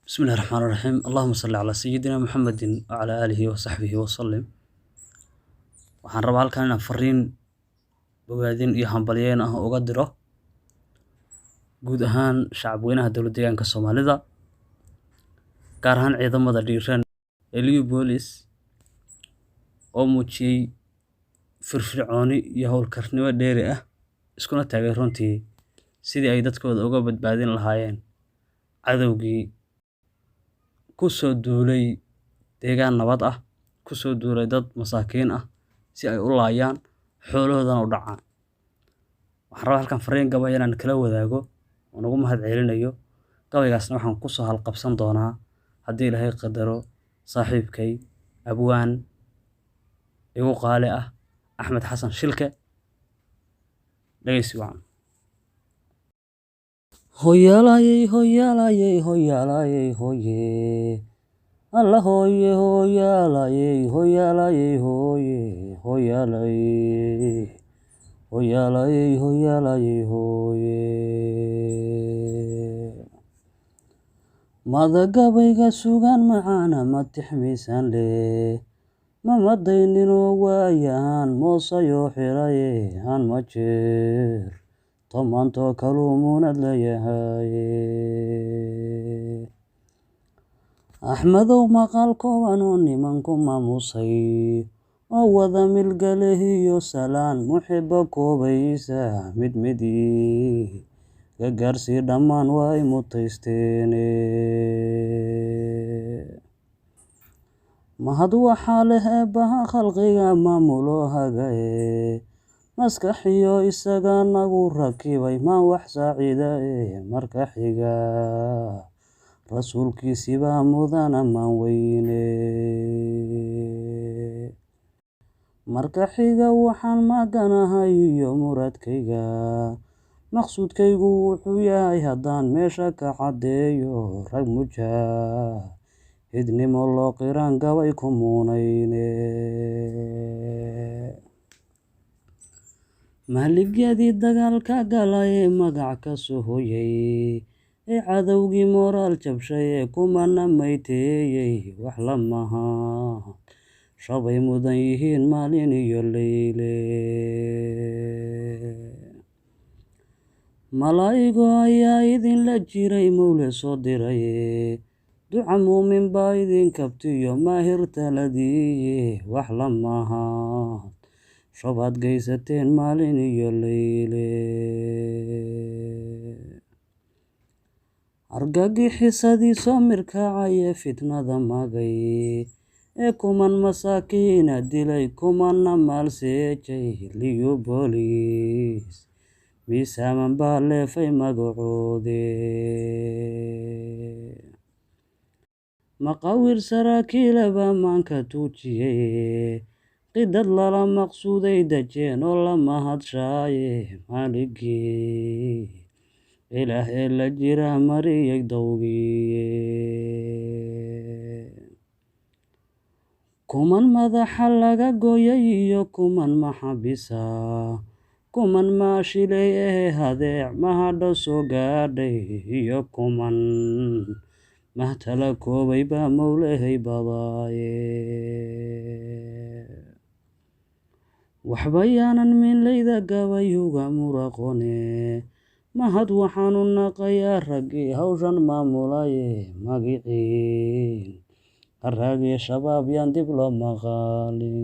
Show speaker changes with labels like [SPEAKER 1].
[SPEAKER 1] بسم الله الرحمن الرحيم، اللهم صل على سيدنا محمد وعلى آله وصحبه وسلم. Waxaan rabaa halkan inaan fariin bogaadin iyo hambalyeyn ah uga diro guud ahaan shacabweynaha dowlad deegaanka Soomaalida, gaar ahaan ciidamada dhiiran ee Liyu Police oo muujiyey firfircooni iyo howlkarnimo dheeri ah, iskuna taagay runtii sidii ay dadkooda uga badbaadin lahaayeen cadowgii ku soo duulay deegaan nabad ah, ku soo duulay dad masaakiin ah si ay u laayaan, xoolahoodana u dhacaan. Waxaan rabaa halkan fariin gabay inaan kala wadaago oo ugu mahad celinayo. Gabaygaasna waxaan ku soo halqabsan doonaa, haddii Ilaahay qadaro, saaxiibkay abwaan igu qaali ah, Axmed Xasan Shilke. Dhegeysi wacan. Hoyaalayey, hoyaalayey, hoyaalayey, hoye alla hooye, hoyaalayey, hoyaalayey, hooye, hoyaalayey, hoyaalayey, hoyaalayey, hooye. Madagabayga sugaan macaana ma tixmiisaan leh, ma madayninoo waayahan moosayoo xiraye aan ma jeer tomaantoo kaluu muunad leeyahaye. Axmedow, maqal kooban oo nimanku maamusay oo wada milgalehiyo salaan muxibo koobaysa, mid midii ga gaarsii dhammaan way mutaysteene. Mahad waxaa leh Eebbaha khalqiga maamulo hagaye, maskaxiyo isaga nagu rakibay maan wax saacida ee. Marka xiga rasuulkiisibaa mudan ammaan weyne. Marka xiga waxaan maganahay iyo muradkayga, maqsuudkaygu wuxuu yahay haddaan meesha ka caddeeyo, rag mujaahidnimo loo qiraan gabay ku muunayne. Mahligyadii dagaalka galay ee magac ka soo hoyay ee cadowgii moraal jabshay ee kumana mayteeyey, wax lamaha shabay mudan yihiin maalin iyo leyle. Malaa'igo ayaa idinla jiray Mawle soo diray, duca muumin baa idin kabtiyo maahir taladiiye, wax lamaha shabaad geysateen maalin iyo leyle. Argagixisadii soo mirkacayee fitnada magay ee kuman masaakiina dilay, kumana maal seejay, Liyu Police miisaaman baa leefay magacoode. Maqawir saraakiilaba maanka tuujiyey, qidad lala maqsuuday dajeen oo la mahadshaaye, maaligii Ilaah ee la jira mariyay dawgiiye. Kuman madaxa laga gooyay iyo kuman maxabisa, kuman maashiley ee hadeec mahadho soo gaadhay iyo kuman mahtala koobay baa Mawlahay badaaye. Waxba yaanan miinlayda gabayuga muraqone, mahad waxaanu naqayaa raggii hawshan maamulaye, magiciin haraagii Shabaab yaan dib loo maqalin.